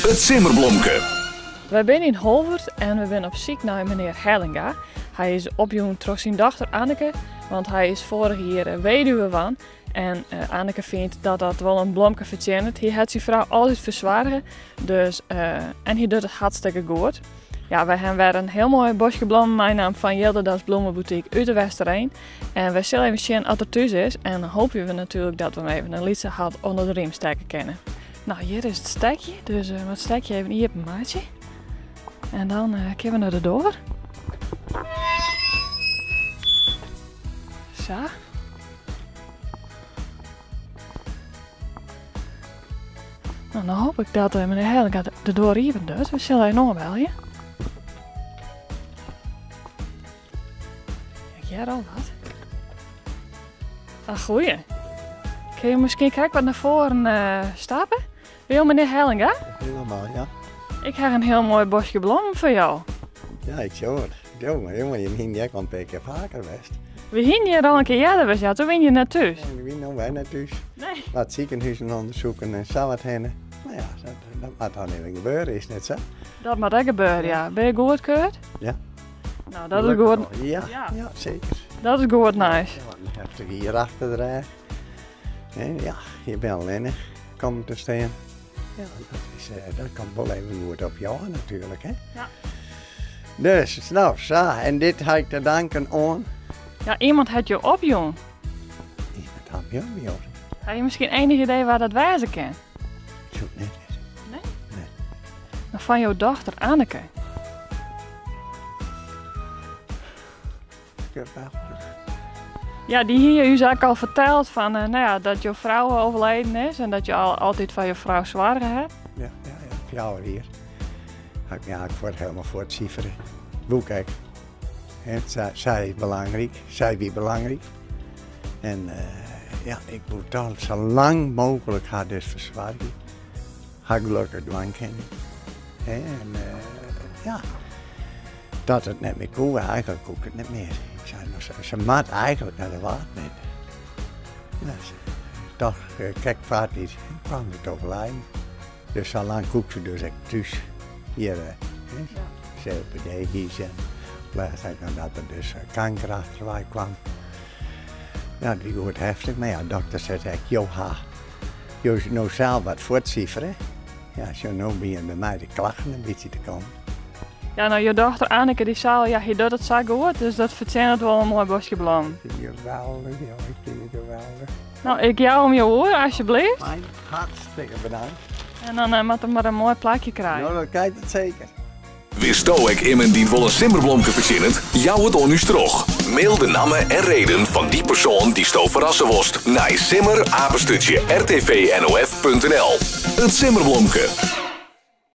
It simmerblomke. Wy binne yn Holwert en we binne op syk nei menear Hellinga. Hy is opjûn troch syn dochter Anneke, want hy is foarich jier weduwe wurden. En Anneke fynt dat dat wol in blomke fertsjinnet. Hy hat syn frou altyd fersoarge, dus, en hy docht it hartstikke goed. Ja, wy hawwe wer in hiel moai boskje blommen meinaam fan Jilderdas Bloemenboutique út de Westereen. En wy sille even sjen oft er thús is. En dan hoopje we natuerlik dat we him even in lytse hart ûnder de riem stekke kinne. Nou, hjir is it stekje, dus we moatte it stekje even iepen meitsje. En dan kinne we nei de doar. Sa. Nou, dan hoop ik dat menear Hellinga de doar iepen docht. We sille even oanbelje. Ik hear al wat. Ah, goeie. Kinne jo miskien krekt wat nei foaren stappe? Binne jo menear Hellinga? Helemaal, ja. Ik ha in hiel moai boskje blommen foar jo. Ja, ik sjoch it. Jonge, jonge, je hiene hjir al in pear kear faker west. We hiene hjir al in kear earder west, ja. Toen wiene je net thús. Nee, we wiene no wer net thús. Nee. Wat sikehûzen ûndersoeken en sa wat hinne. No ja, dat, dat moat dan even gebeure, is net sa? Dat moat ek gebeure, ja. Binne je goedkeurd? Ja. Nou, dat is goed. Ja, ja, zeker. Dat is goed nijs. Ja, wat een heftige jier achter de rêch. En ja, je bent allinnich komen te staan. Ja, dat, is, eh, dat komt wel even goed op jou natuurlijk, hè? Ja. Dus, nou, zo. En dit heb ik te danken aan. Ja, iemand hat jo opjûn. Iemand hat my opjûn. Ha je miskien enig idee wa dat wêze kin? Ik soe it net witte. Nee? Nee. No, fan jo dochter Anneke. Ja, dy hie ús ek al ferteld fan, eh, nou ja, dat jo frou overleden is en dat jo al altyd foar jo frou soarge hat. Ja, ja, ja, 4 jier. Ha ik my eigentlik foar helemaal fuortsifere. Woe ik ek. Hè, sy is belangryk, sy wie belangryk. En eh, ja, ik woe toch sa lang mooglik har dus fersoargje. Ha ik gelokkich dwaan kinnen. Hè, en eh, ja, dat it net mear koe, eigentlik koe ik it net mear. Ik sei, no, se moat eigentlik nei de waadwente. Ja, toch, eh, krekt foar dy kwam it overlijden. Dus sa lang koe ik se dus ek thús hjir, eh, COPD hie se. Lêst ek noch dat der dus kanker achterwei kwam. Ja, dat wie goed heftich, mar ja, dokter sei ek, jo ha jo no sels wat fuortsifere. Ja, sjoch, no begjinne by my de klachten in bytsje te kommen. Ja, no, jo dochter Anneke dy sei al, ja, hy docht it sa goed, dus dat fertsjinnet wol in moai boskje blommen. Ik fyn it geweldich, joh, ik fyn it geweldich. No, ik jou him jo oer, alsjeblieft. Fijn, hartstikke bedankt. En dan eh, moat er mar in moai plakje krije. No, dat krijt it seker. Witsto ek immen dy't wol in simmerblomke fertsjinnet? Jou it oan ús troch. Mail de namme en reden fan dy persoan dy'tsto ferrasse wolst nei simmer@rtvnof.nl. It simmerblomke.